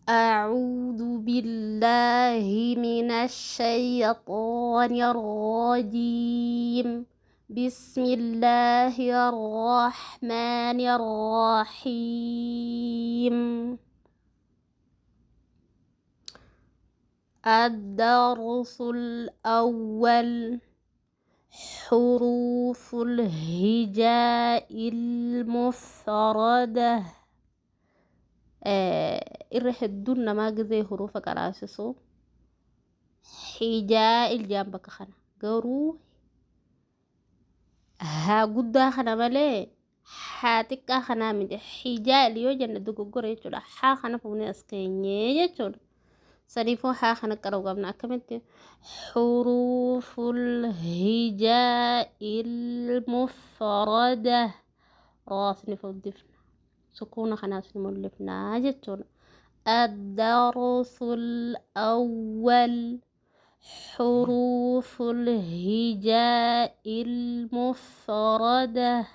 أعوذ بالله من الشيطان الرجيم. بسم الله الرحمن الرحيم. الدرس الأول: حروف الهجاء المفردة. Irra hedduun namaa gizee hurufa qaraasisu hijaa'il jaan bakka kana, garuu haa guddaa kana malee haa xiqqaa kanaa miti. Hijaa'il yoo jenne dogoggora jechuudha. Haa kana fuunee as keenyee jechuudha. Saniifuu haa kana qaruu qabna. Akkamitti? Xuruuful hijaa'il mufrada, raas ni furdifna, sukuuna kanaas ni mul'ifnaa jechuudha. الدرس الأول: حروف الهجاء المفردة.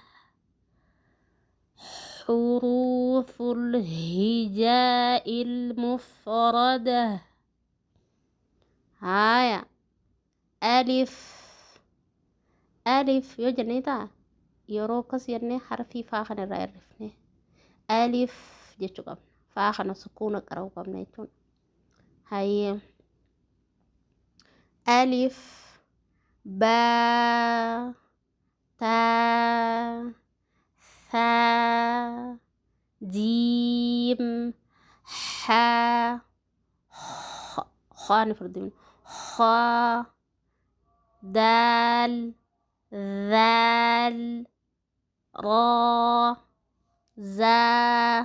حروف الهجاء المفردة. هايا، ألف. ألف yoo jennee ta'a, yeroo akkas jennee harfii faa kana irraa hir'ifne alif jechuu qabna. Faa kana sukuuna qara'uu qabna jechuudha. Hayyee, alif, baa, taa, thaa, jiim, haa, khaa ni furdifna, khaa, daal, dhaal, raa, zaa,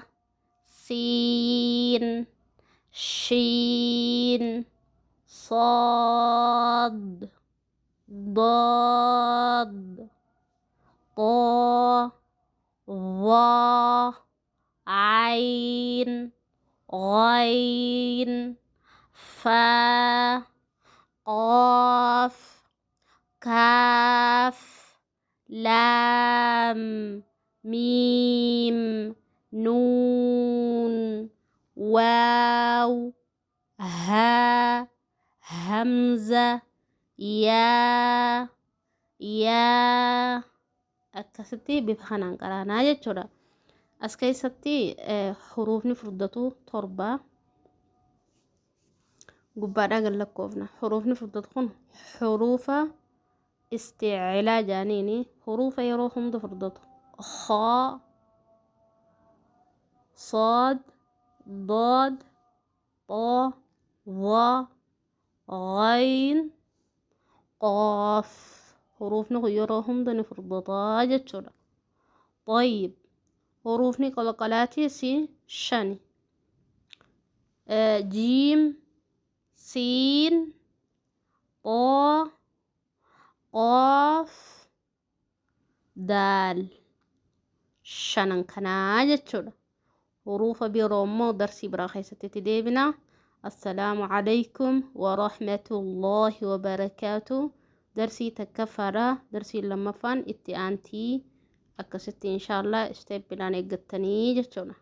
siin, shiin, صاد، ضاد، طا، ظا، عين، غين، فا، قاف، كاف، لام، ميم، نون، واو، ها، همزة، yaa، yaa. Akkasitti bifa kanaan qaraanaa jechuudha. As keessatti huruufni furdatu torba gubbaadhaa gad lakkoofna. Huruufni furdatu kun huruufa isticlaa jaaniini, huruufa yeroo hunda furdatu: khaa, صاد، ضاد، طا، ظا، غين، قاف. Huruufni kun yeroo hunda ni furdataa jechuudha. طيب، huruufni qalqalaatiis shani: jiim, siin, xoo, qaaf, daal. Shanan kanaa jechuudha. Huruufa biroo immoo darsii biraa keessatti itti deebina. Assalaamu alaykum wa rahmatullaahi wa barakaatu. Darsii takkaffaadha. Darsii lammaffaan itti aantii. Akkasitti inshaallah steppiidhaan eeggattanii jechuudha.